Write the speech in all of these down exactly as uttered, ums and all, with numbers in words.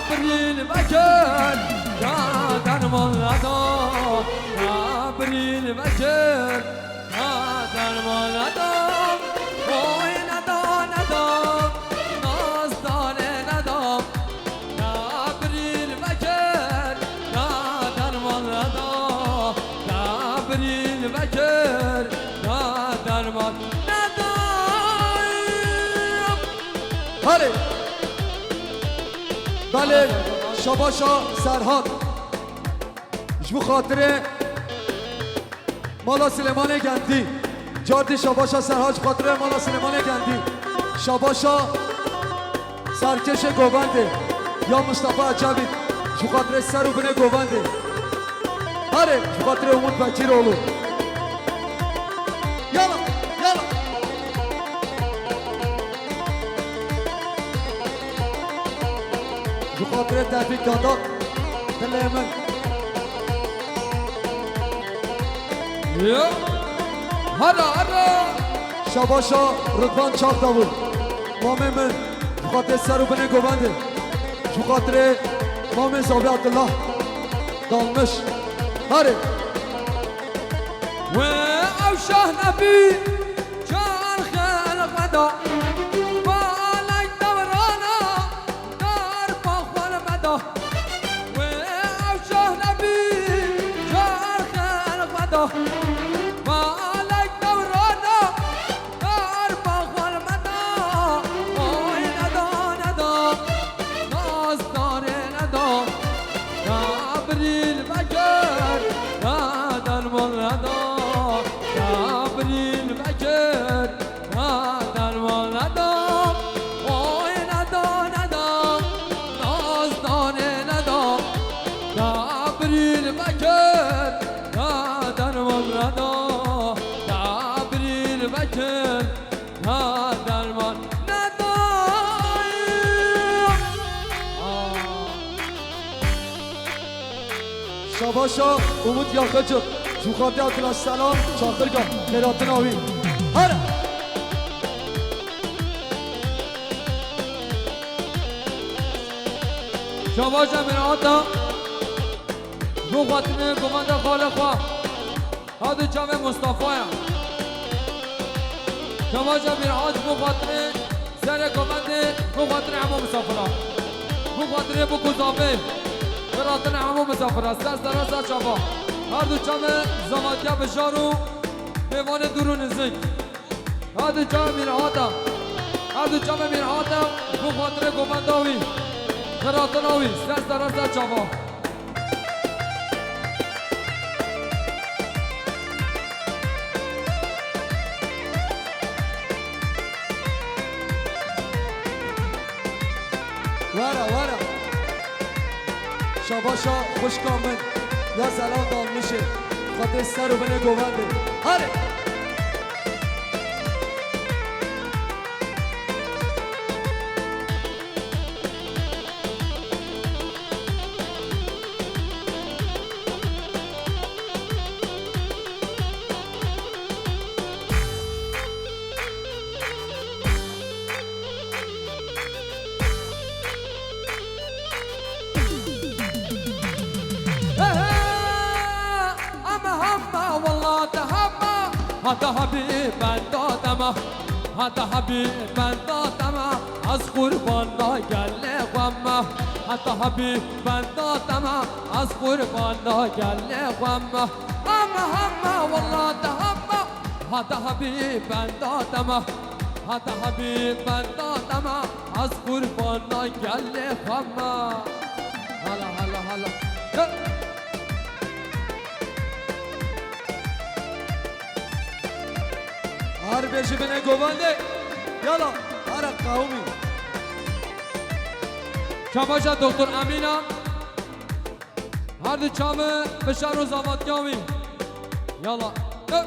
Birîn vekir, ya derman neda, ya birîn vekir, ya derman neda, oy neda, neda, nazdanê neda, ya birîn vekir, ya derman neda, ya birîn vekir, ya derman neda. Hare! Belê, şabaşa Serhat. Ji bo xatirê mala Silêmanê Gendî. Cardî şabaşa Serhat ji xatirê mala Silêmanê Gendî. Şabaşa serkêşê govendê. Ya Mustafa Ecevî. Ji bo xatirê ser û binê govendê. Hare, ji bo xatirê Umut Bekîroğlu. Yala, yala. Ji xatirê Tevfîk Dadak, dilê min. Ya. Hara, hara. Şabaşa Rıdvan Çakdavul. Mamê min, ji xatirê ser û binê govendê. Ji xatirê mamê Zavî Abdullah. Dalmiş. Hare. Wê ew şah nebî, çar xelq me da, balek devrana, darpa xwe me da. Wê ew şah nebî, çar xelq me da, balek devrana, darpa xwe me da. Oy neda, neda, nazdanê neda, ya birîn vekir, ya derman neda, ya birîn vekir, ya derman neda, oy neda, neda, nazdanê neda, ya birîn vekir, ya derman neda, ya birîn vekir, ya derman neda. Aa. Şabaşa Umut Yaxıcı, ji xatirê Abdullah Selam, Çaxirga, xêratina wî. Hare! Şabaşa Mirata, ji bo xatirê govenda xalê xwe. Hadi çavê Mustafa ya. Çavaja Mîrac, bo xatirê serê govendê, bo xatirê hemû misafira. Bo xatirê bo kuzavê. Xêratina hemû misafira. Ser sera ser çava. Her du çavê zavatiya bijar û mêvanê dûr û nizik. Hadi çavê Mîrhata. Her du çavê Mîrhata, bo xatirê govenda wî. Xêratina wî. Ser sera ser çava. Were, were. Şabaşa xwişka min. Ya Zelal Dalmişê. Xwedê ser û binê govendê. Hare! Ama hema, wallah te hema. Hata hebî benda dema. Hata hebî benda dema. Ez qurbana gelê xwe me. Hata hebî benda dema. Ez qurbana gelê xwe me. Ama hema, wallah te hema. Hata hebî benda dema. Hata hebî benda dema. Ez qurbana gelê xwe me. Hala, hala, hala. Hey! Her bêjî binê govendê. Yala, hara qewimî. Çabaja Doktor Emîna. Her du çavê bi şer û zavatiya wî. Yala. Hey!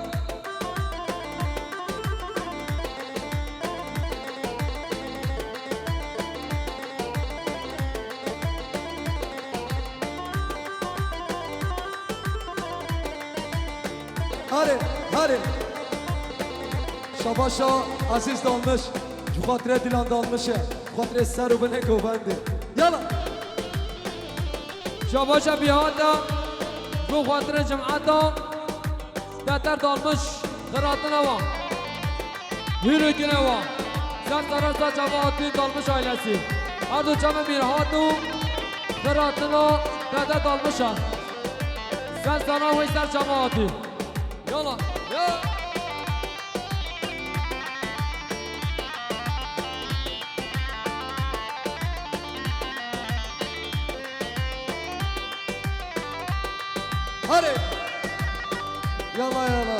Hare, hare. Şabaşa Ezîz Dalmiş. Ji xatirê Dilan Dalmiş e. Ji xatirê ser û binê govendê. Yala. Şabaşa bîhata, bi xatirê cemata, Deter dalmiş, xiratina wan. Hîrê gine wan. Ser sera ser çava hatî dalmiş ailesî. Her du çavê Mîrhat û xiratina Deter dalmiş e. Ser sera wê ser çava hatî. Yala. Ya. Hadi. Yala, yala.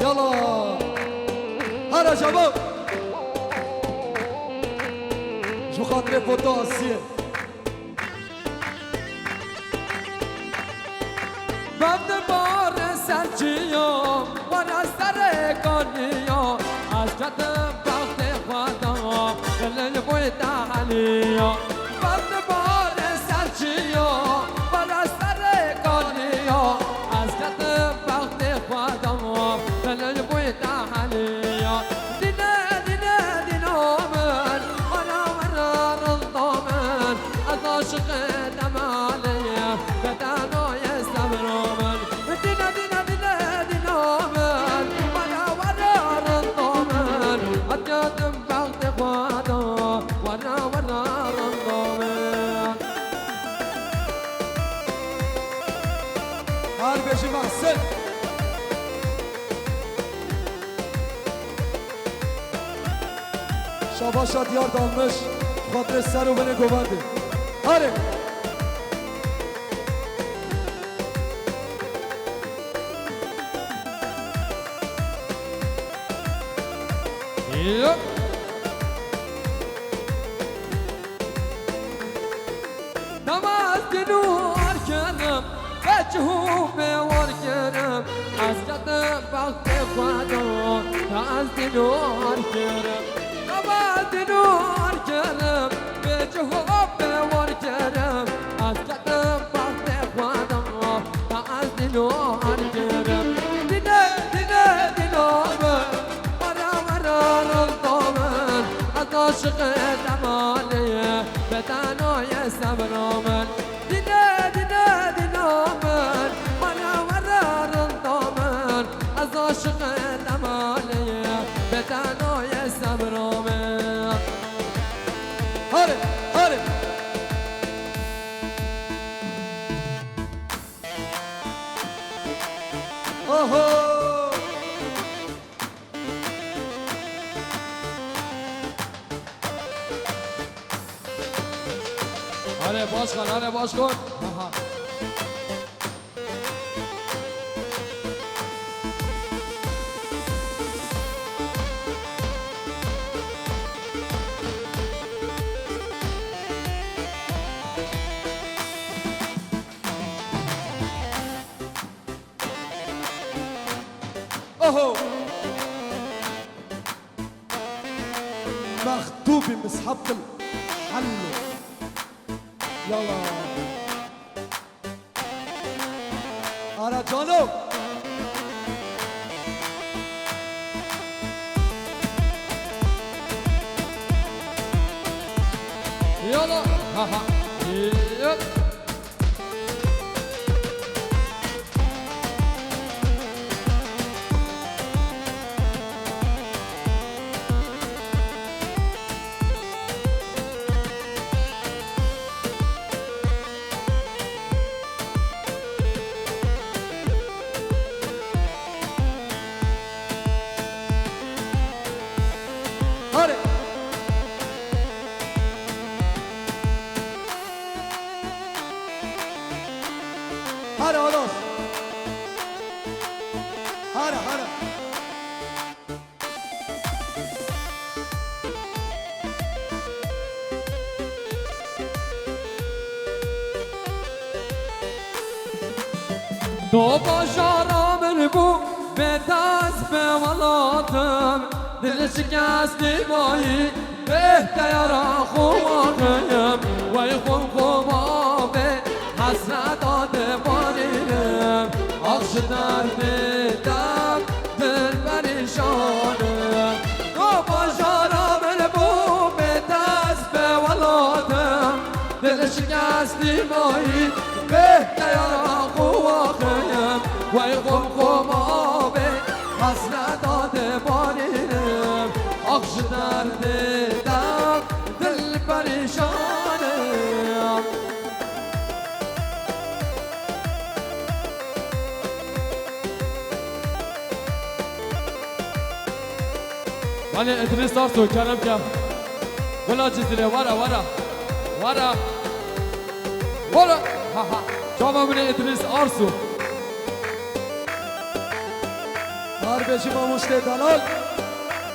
Yala. Hara şaba. Ji xatirê Potasiyê. Bev dibare ser çiya, were serê kaniya, ez ketim bextê xwe da, dilê li boyê te heliya. Bev dibare ser çiya, were serê kaniya, ez ketim bextê xwe da, dilê li boyê te heliya. Dîne, dîne, dîna min, were, were, rinda min, ez aşiqê te me lê ye, bê te nayê sebra min. Dîne, dîne, dîne, dîna min, were, were, rinda min, ez ketim bextê xwe da, were, were, rinda min. Her bêjî Mehsen. Şabaşa diyar dalmiş, xatirê ser û binê govendê. Hare! Yep. Dema ez dînor kirim, vê cihû bê war kirim, ez ketim bextê xwe da, ta ez dînor kirim. Dema ez dînor kirim, vê cihû bê war kirim, ez ketim bextê xwe da, ta ez dînor kirim. Dîne, dîne, dîna min, were, were, rinda min, ez aşiqê te me lê ye, bê te nayê sebra min. Dîne, dîne, dîna min, were, were, rinda min, ez aşiqê te me lê ye, bê te nayê sebra min. Hare, hare. Oho! Hare baş kal, hare baş kal. Aha. Oho! Mextûbî Mishabtil Hello. Yala. Ara cano. Yala. Ha ha. Yep. Hare. Hare, Aras. Hare, hare. Do bajara min bû, bê dest bê welatim. Dil şikestî mayî, bêhteyara xwe waxim, wey xwe xwe mavê, hesreta dibarînim, ax ji derdê dem, dil perîşanim. Do bajara min bû bê dest bê welatim, dil şikestî mayî, bêhteyara xwe waxim, wey xwe xwe mavê, hesreta dibarînim, ax ji derdê dem, dil perîşan e. Belê Idris Arso, kerem ke. Gula Cizîrê, were, were. Were. Were. Ha, ha. Çava min ê Idris Arso. Her bêjî mamoste delal.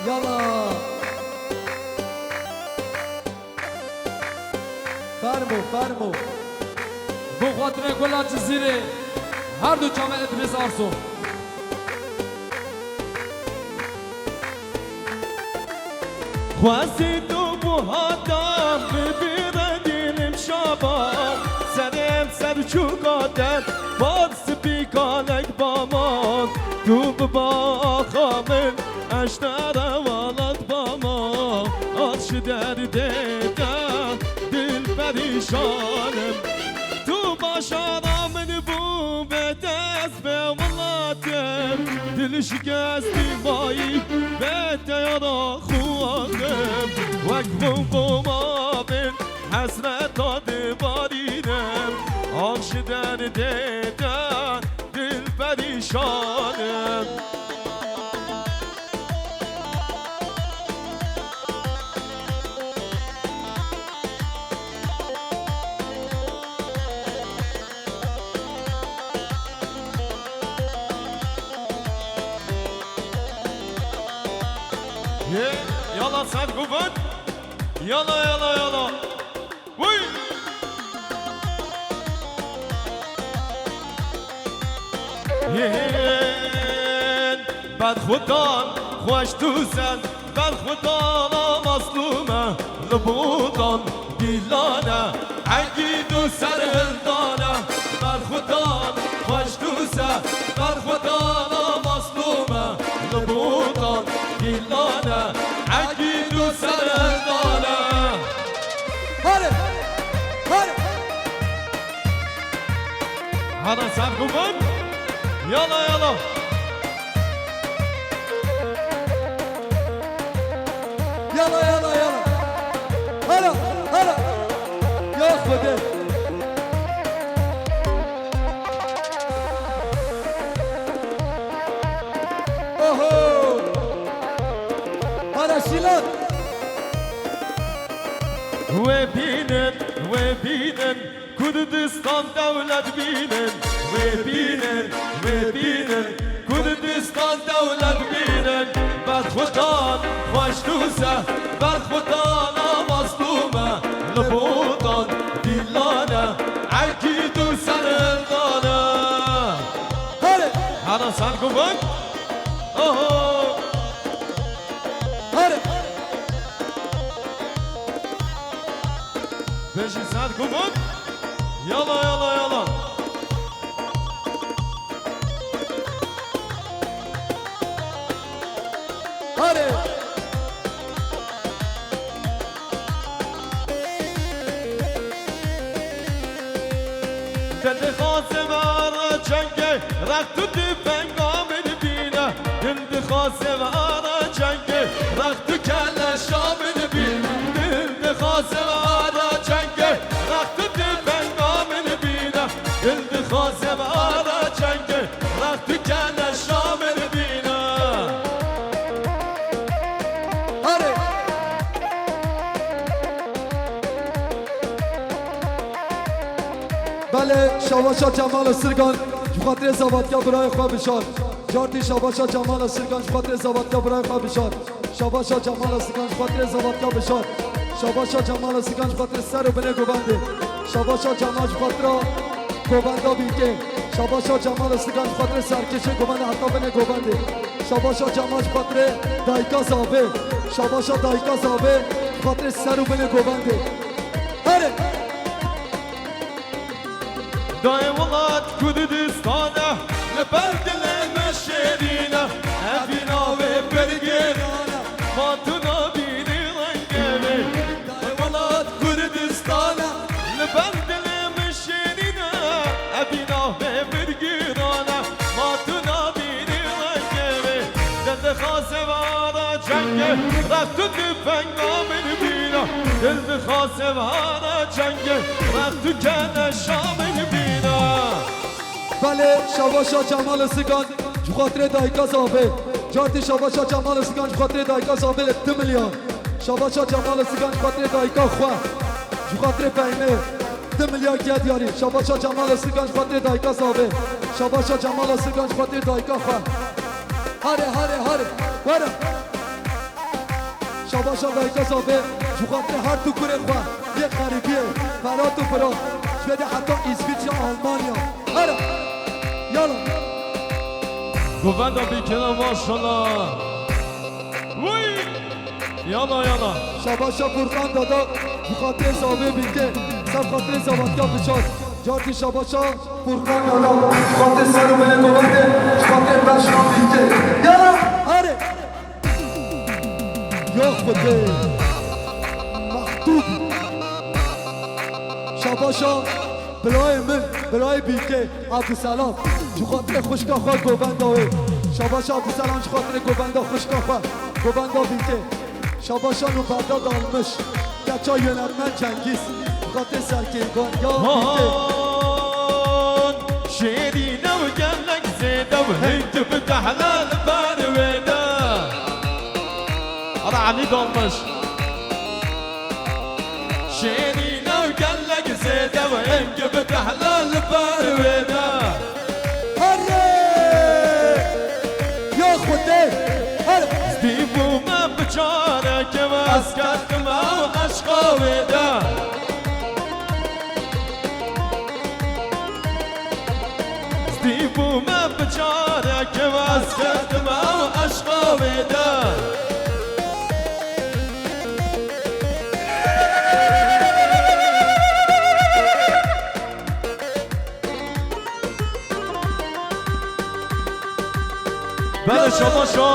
Yala. Fermo, fermo. Bo xatirê Gula Cizîrê, her du çavê Idris Arso. Xwezî tu buhata bi bîre dînim şaba, serê em ser çûka te, bad spî kalek bama, tu bi baxa min, ez ji te re welat bama, ez ji derdê te dil perîşan im. Tu bajara min bû bê dest bê welatim, dil şikestî mayî bê teyara xwe axim. Wek xwe xwe mavên hesreta dibarînim, ax ji derdê te dil perîşan im. Yê, yala ser guvin. Yala, yala, yala. Wî! Yên berxwedan xweş tu ser, berxwedana Maslûm e, li botan gîlan e, egîd û serhildane. Berxwedan xweş tu ser, berxwedana Maslûm e, li botan gîlan e, egîd û serhildane. Hare! Hare! Hana ser guvin. Yala, yala. Yala, yala, yala. Hara, hara. Ya Xwedê. Oho. Hara şîlan. Wê bînin, wê bînin, Kurdistan dewlet bînin, wê bînin, wê bînin, Kurdistan dewlet bînin. Berxwedan xweş tu se, berxwedana Maslûm e, li botan dîlan e, egîd û serhildane. Hare! Hana ser guvin. Oho! Hare! Bêjî ser guvin. Yala, yala, yala. Hare! Dil dixwaze vera çengê, rex tu tîfenga min bîne. Dil dixwaze vera çengê, rex tu keleşa min bîne. Dil dixwaze vera çengê, rex tu tîfenga min bîne. Dil dixwaze vera çengê, rex tu keleşa min bîne. Hare! Belê, şabaşa Cemal Sirgan, ji xatirê zavatka birayê xwe bişar. Cartî şabaşa Cemal Sirgan, ji xatirê zavatka birayê xwe bişar. Şabaşa Cemal Sirgan, ji xatirê zavatka bişar. Şabaşa Cemal Sirgan, ji xatirê ser û binê govendê. Şabaşa Cemal, ji xatira govenda bîkê. Şabaşa Cemal Sirgan, ji xatirê serkêşê govenda heta binê govendê. Şabaşa Cemal ji xatirê dayika Zavê. Şabaşa dayika Zavê ji xatirê ser û binê govendê. Herê! Dayê welat Kurdistan e, li ber dilê me şêrîn e, evîna wê pir giran e, ma tu nabînî rengê wê. Dayê welat Kurdistan e, li ber dilê min şêrîn e, evîna wê pir giran e, ma tu nabînî rengê wê. Dil dixwaze vara cengê, rex tu tufenga min bîna. Dil dixwaze vara cengê, rex tu keleşa min bîna. Belê, şabaşa Cemal Sigan ji xatirê dayika Zavê. Cartî şabaşa Cemal Sigan ji xatirê dayika Zavê li du milyon. Şabaşa Cemal Sigan ji xatirê dayika xwe. Ji xatirê Peymê. Du milyon ked yarî. Şabaşa Cemal Sigan ji xatirê dayika Zavê. Şabaşa Cemal Sigan ji xatirê dayika xwe. Hare, hare, hare. Were. Şabaşa dayika Zavê, ji xatirê her du kurê xwe, yê xerîbiyê, Ferat û Firat, ji vê de heta Îsviçre, Almanya. Here! Yala! Govenda bîkê ne, maşallah. Wî! Yala, yala. Şabaşa Furkan dada, ji xatirê Zavê bîkê, ser xatirê Zavatya biçar. Cartî şabaşa Furkan dada, ji xatirê ser û binê govendê, ji xatirê beşan bîkê. Yala! Here! Ya Xwedê! Mextûbî! Şabaşa birayê min, birayê bîkê Abdulselam. Ji xatirê xwişka xwe govenda wê. Şabaşa Abdulselam ji xatirê govenda xwişka xwe. Govenda bîkê. Şabaşa Nûberda Dalmiş. Keça yönetmen Cengiz. Bi xatirê serkêvan ya bîkê. Han, şêrîne û gelek zêde û hingî bi tehla li ber wê de. Ala Emî Dalmiş. Şêrîne û gelek zêde û hingî bi tehla li ber wê de. Herê! Ya Xwedê! Herê! Dî bûme bi careke ve ez ketime eşqa wê de. Dî bûme bi careke ve ez ketime eşqa wê de. Bere şabaşa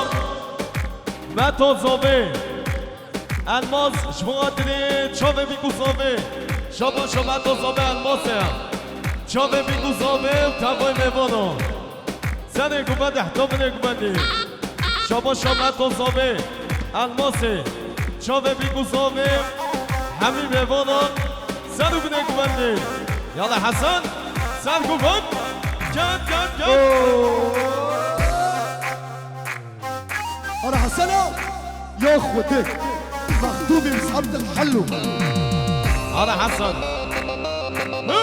Meto Zavê. Elmas ji bo xatirê çavê bîk û zavê. Şabaşa Meto Zavê Elmasê. Çavê bîk û zavê û tevayê mêvana. Serê guvendê heta binê guvendê. Şabaşa Meto Zavê Elmasê. Çavê bîk û zavê hemî mêvana. Ser û binê guvendê. Yala Hesen, ser guvend. Gel, gel, gel. Ara Hesena, ya Xwedê, mexdûmî misebtil helû. Ara Hesen. Hı!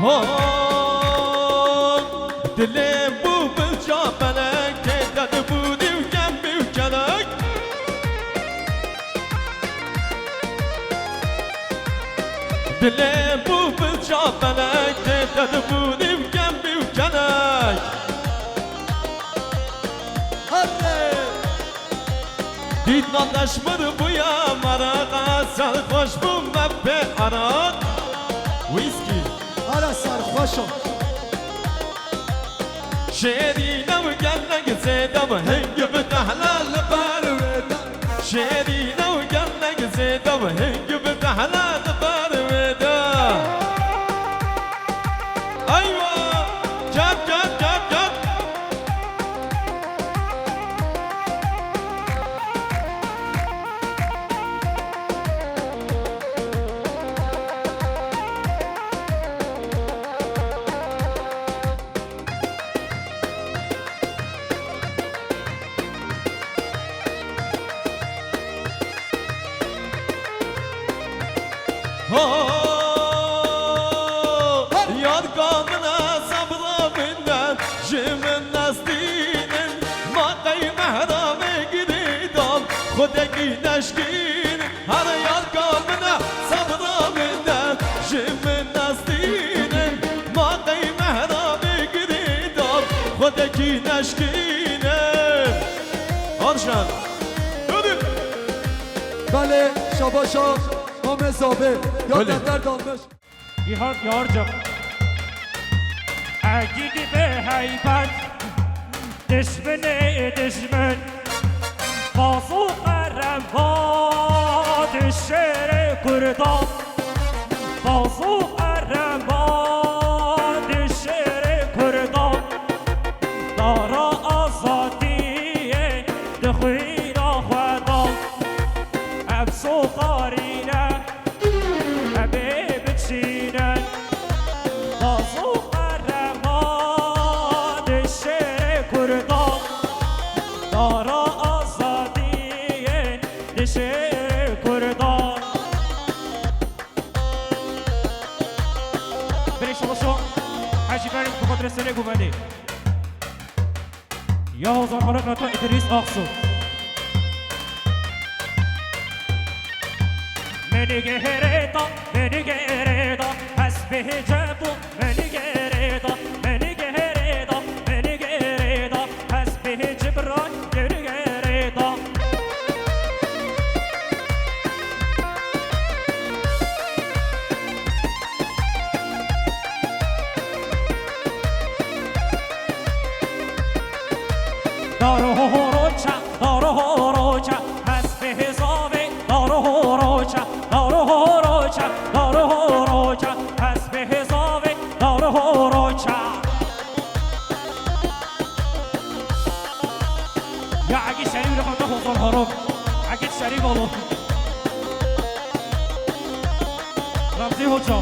Hon, dilê bû bilca felek, tê te dibûnî û kembî û kelek. Dilê bû bilca felek, tê te dibûnî û kembî û kelek. Herre! Dîtna te ji min bûye meraq, ez serxweş bûm me pê arat. Wîskî. Hele serxweş o. Şêrîne û gelek zêde bi hing bi tehla li ber wê de. Şêrîne û gelek zêde bi hing bi tehla li ber wê de. Eywa! Ket, ket, ket, ket! Ho! Yar ka min e sebra min e, ji min nestînin, ma qey mehra me girê Tekî neşkîn, her yalka min e, sebra min e, ji min nestînin, ma qey mehra bê girêdar, xwe tekî neşkînin. Arşan. Ödül. Belê, şabaşa, Mame Zabê, ya Belê. Te derdalmiş. Bihar diyarcık. Egîdî bi heybet, dijminê dijmin, baz û qereman di şêrê Kurdan, baz û qereman di şêrê Kurdan, dara azadiyê di xwîna xwe dan, ev soxarî ne. Ebê biçînin, baz û qereman di şêrê Kurdan, dara azadiyê di şêrê Kurdan. Birê şoşo, Hecî Berî, bi xatirê serê guvenê. Ya hozan xalek rata Îdrîs Aksu. Menî gehêrê da, menî gehêrê da, ez bêhêce bû, menî gehêrê da, menî gehêrê da, menî gehêrê da, ez bêhêce bira, menî gehêrê da. Daro horoça, daro horoça, ez behezavê, daro horoça, daro horoça, daro horoça, ez behezavê, daro horoça. Ya Egîd Şerîf li xwe hozan harom. Egîd Şerîf oğlu. Remzî Hoca.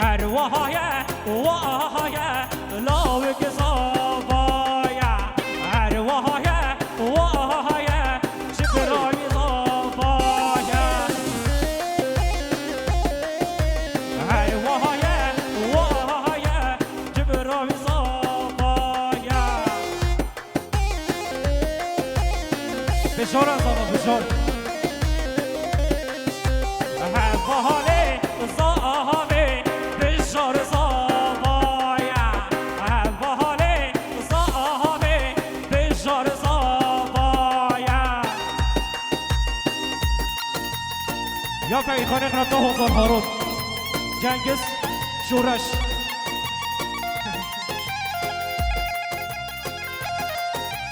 Her waha ye, waha ye, lawik zava ye. Her waha ye, waha ye, ji bira wî zava ye. Her waha ye, waha ye, ji bira wî zava ye. Bijara zava, bijar. Hevalê zavê, bijar zava ye. Hevalê zavê, bijar zava ye. Ya Beyxanê Xirata Hozan Harun. Cengiz Şoreş.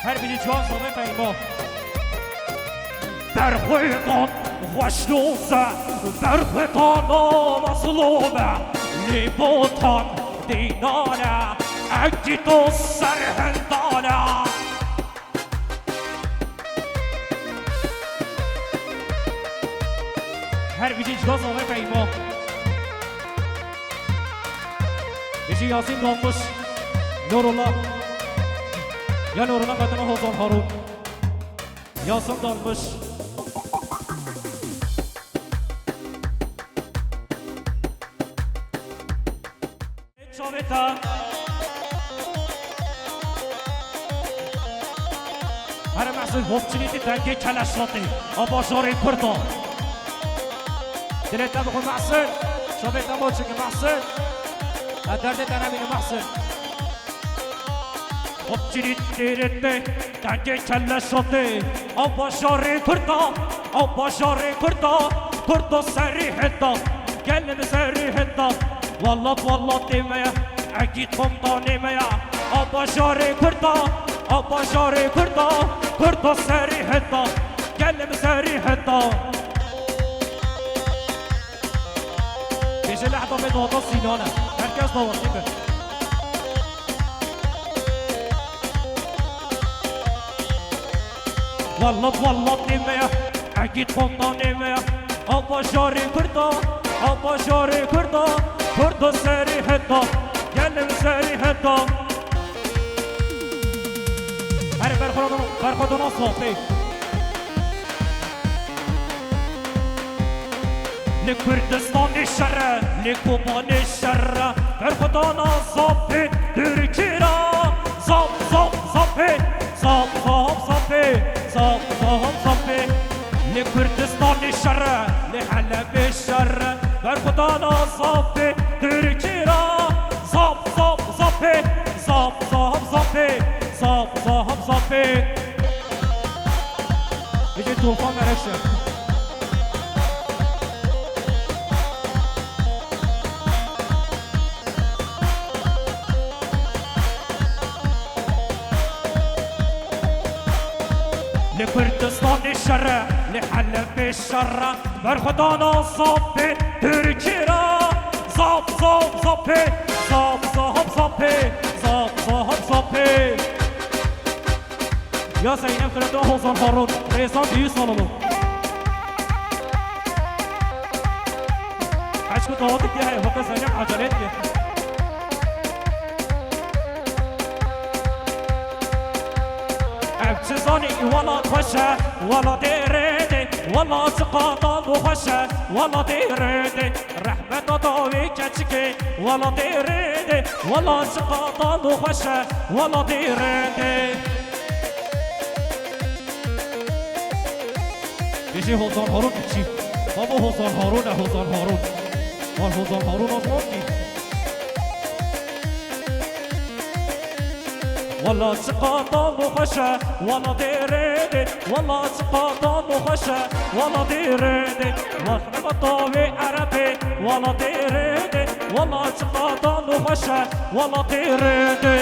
Her biri ciwan zavê peyma. Berxwedan xweşnûs e, berxwedana mezlûm e, lê botan dînan e, Egîdo serhindan e. Her bicî cigaz ave peyma. Bicî Yasin Dalmış, Nurullah. Ya Nurullah Kadına Hozan Harun. Yasin Dalmış. Çavê te. Here Mehsûn, hopçinî te dengê keleşatê a bajarê Kurda. Dilê te bixwe Mehsûn. Çavê te bo çiki Mehsûn. Ez derdê te nemînim Mehsûn. Hopçinî têrê te, dengê keleşatê a bajarê Kurda, a bajarê Kurda, Kurdo serî heta, gelê min serî heta. Welat welatê me ye, Egîd komutanê me ye. A bajarê Kurda, a bajarê Kurda, Kurdo serî heta, gelê min serî heta. Bêje lehda me dawata Sînan e. Herkes dawatî be. Welat welatê me ye, Egîd komutanê me ye. A bajarê Kurda, a bajarê Kurda, Kurdo serî heta, gelê min serî heta. Here berxwedana, berxwedana safê. Li Kurdistanê şer e, li Kobanê şer e, berxwedana zafê Tirkî ra, zaf, zaf. Zapê Tirkî ra, zap, zap, zapê, zap, zap, zapê, zap, zap, zapê. Bêje Tufan Mereşe. Li Kurdistanê şer e, li Helebê şer e, berxwedana zapê Tirkî re. Zap, zap, zapê, zap, zap, zapê, zap, zap, zapê. Ya Zeynep Kırıklı Hozan Harun, Rezan Büyük salonu. Aşkı dağıtık ya, hey, bakın Zeynep acele etti. Ev çi zanî, wela xweş e, wela dêrê dê, wela çi qadal û xweş e, wela dêrê dê. Rehmeta dawî keçikê, wela dêrê dê, wela çi qadal û xweş e, wela dêrê dê. Bêjê Hozan Harun çi? Babo Hozan Harun e, Hozan Harun. Wan Hozan Harun az wan kî? Wela çi qadal û xweş e, wela dêrê dê. Wela çi qadal û xweş e, wela dêrê dê. Wela tavê erebê, wela dêrê dê. Wela çi qadal û xweş e, wela dêrê dê.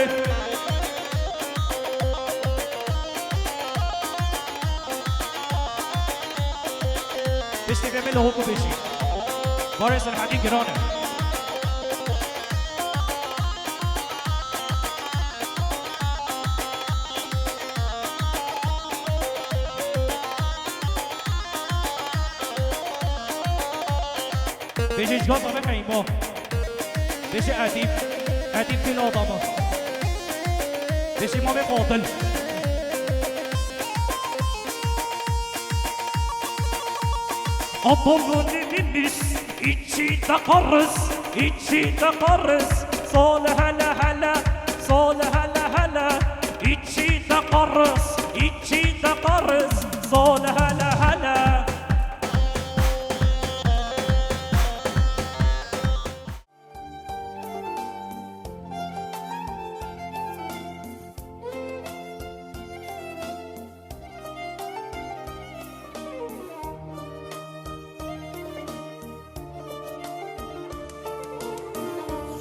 Piştî vê min li hûk bêjî. Barê Serhedî giran e. Bêjê cigata me qeyma. Bêjê Edîb. Edîb fîl adama. Bêjê mamê qatil. Abonun mimis, içi de karız, içi de karız. Sol hele hele, sol hele hele. İçi de karız, içi de karız. Sol hele hele.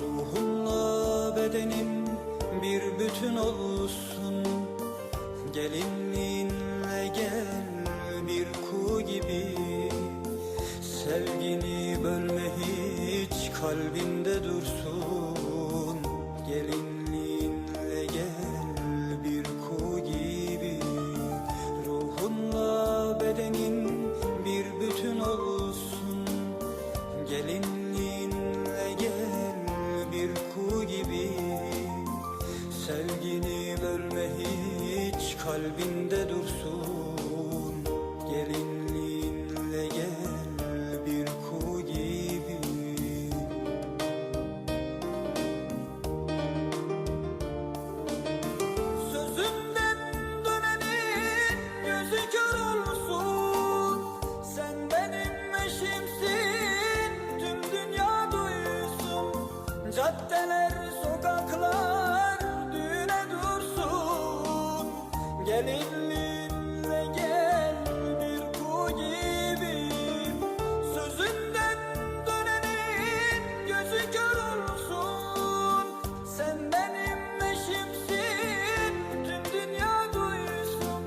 Ruhunla bedenim bir bütün olsun. Gelinliğinle gel bir kuğu gibi. Sevgini bölme hiç, kalbinde dursun. Gelinliğinle gel bir kuğu gibi. Ruhunla bedenin bir bütün olsun. Gelinliğinle gel bir kuğu gibi. Sevgini bölme hiç, kalbinde dursun. Gelinliğinle gel bir kuğu gibi. Sözünden dönenin gözü kör olsun. Sen benim eşimsin, tüm dünya duysun. Caddeler, sokaklar düğüne dursun. Gelinliğinle gel bir kuğu gibi. Sözünden dönenin gözü kör olsun. Sen benim eşimsin, tüm dünya duysun.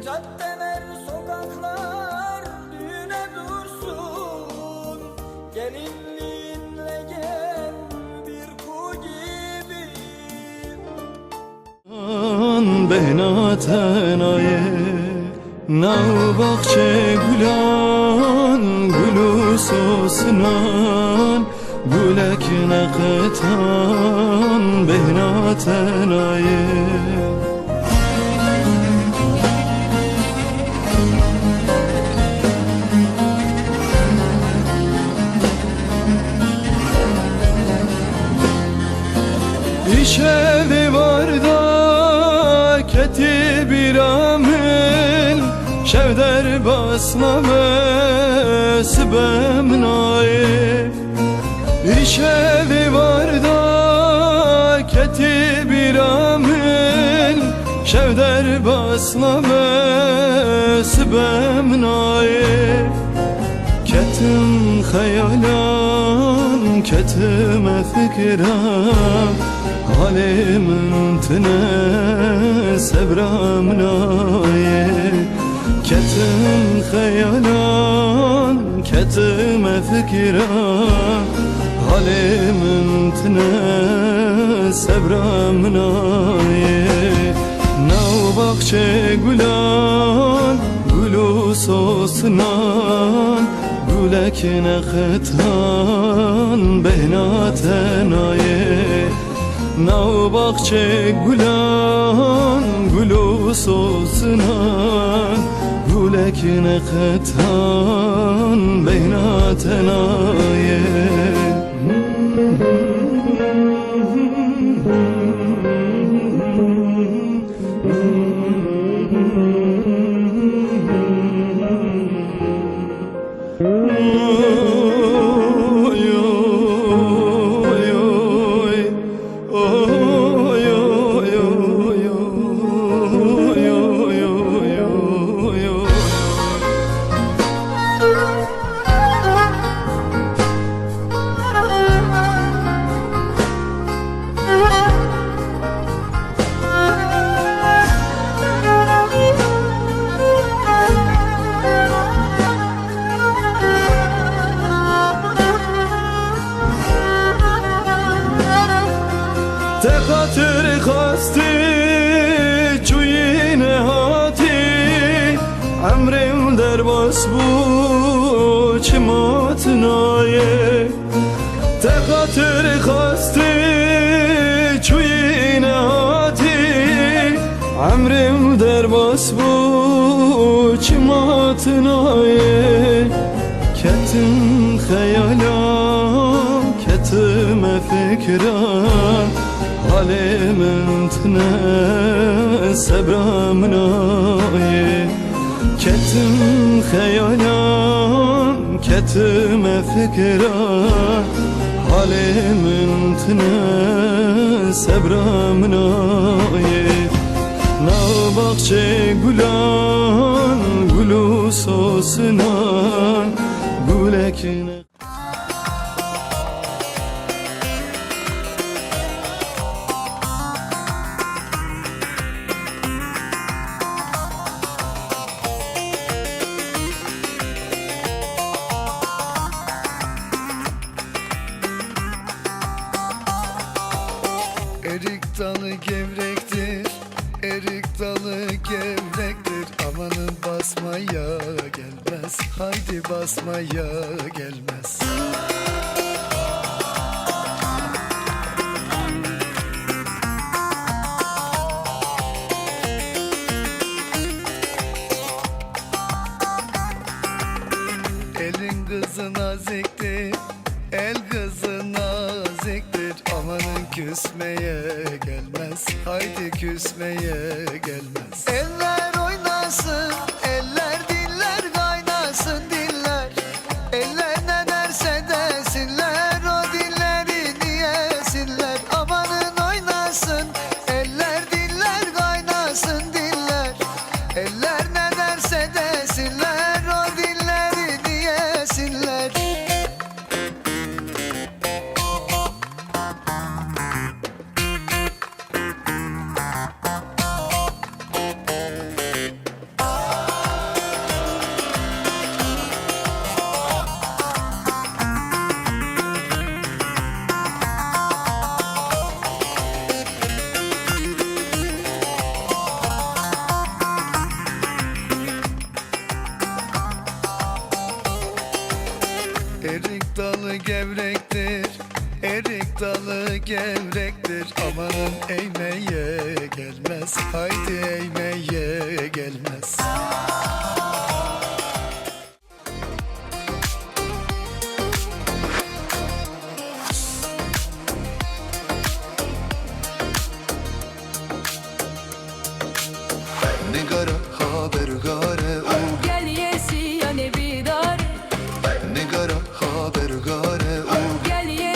Caddeler, sokaklar düğüne dursun. Gelinliğinle gel bir kuğu gibi. Bêhna tenayê nav baxçê gulan, gul û sosinan, gulek neqetan bêhna tenayê. Îşev êvarda ketî bîra min, şev derbas nabe sibe min ayê. Îşevî warda ketî bîra min, şev derbas nabe sibe min nayê. Ketim xeyalan, ketime fikra, halê min tine sebra min nayê. Ketim xeyalan, ketime fikra, halê min tine sebra min nayê. Nav baxçê gulan, gul û sosinan, gulek nexitan bêhna te nayê. Nav baxçê gulan, gul û sosinan, gulek nexitan bêhna te nayê. Te xatir xwestî çûyî nehatî, emrê min derbas bû çima tu nayê. Te xatir xwestî çûyî nehatî, emrê min derbas bû çima tu nayê. Ketim xeyala, ketime fikra, halê min tine sebra min nayê. Ketim xeyala, ketime fikra, halê min tine sebra min nayê. Nav baxçê gulan, gul û sosinan, gulek ne. Erik dalı gevrektir, erik dalı gevrektir. Amanın basmaya gelmez, haydi basmaya gelmez. Elin kızı naziktir, el kızı naziktir. Amanın küsmeye gelmez, haydi küsmeye gelmez. Eller oynasın, eller diller kaynasın diller. Eller ne derse desinler, o dillerini yesinler. Amanın oynasın, eller diller kaynasın diller. Eller ne derse desinler, o dillerini yesinler. Erik dalı gevrektir, erik dalı gevrektir. Amanın eğmeye gelmez, haydi eğmeye gelmez. Nigara xaber gare û gel yê siyanê bîdare. Nigara xaber gare û gel yê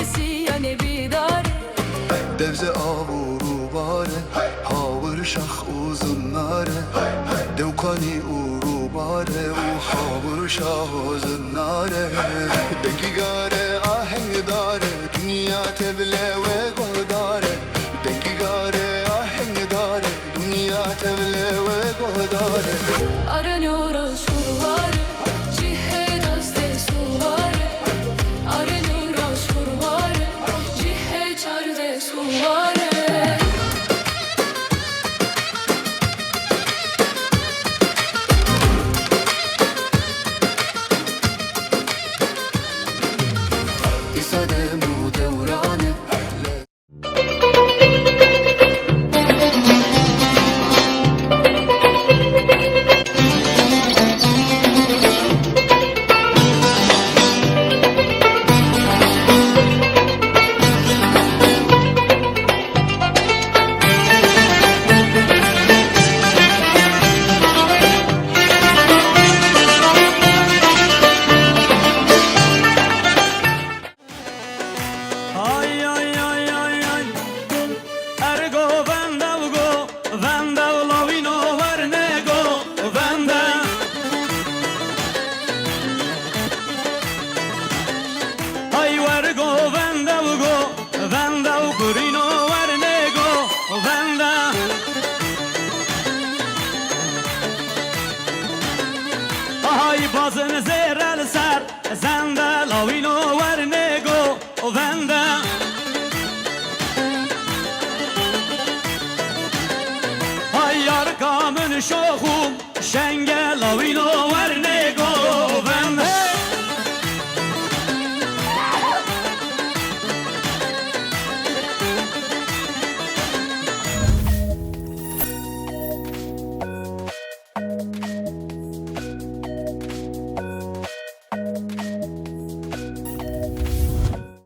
Şax û zinare, dewkanî û rûbare û hawir şax û zinare. Dengî gare, aheng dare, dinya tevle we guhdare. Dengî gare, aheng dare, dinya tevle we guhdare. Arenora şurware, cihê destê suware. Arenora şurware, cihê çardê suware. Îsa dem û dewran e. Ay, ay, ay, ay, ay. Ergo vende go, vende lawino werne go, vende. Ay, wergo vende go, vende kurino werne go, vende. Ay, bazin zêre li ser,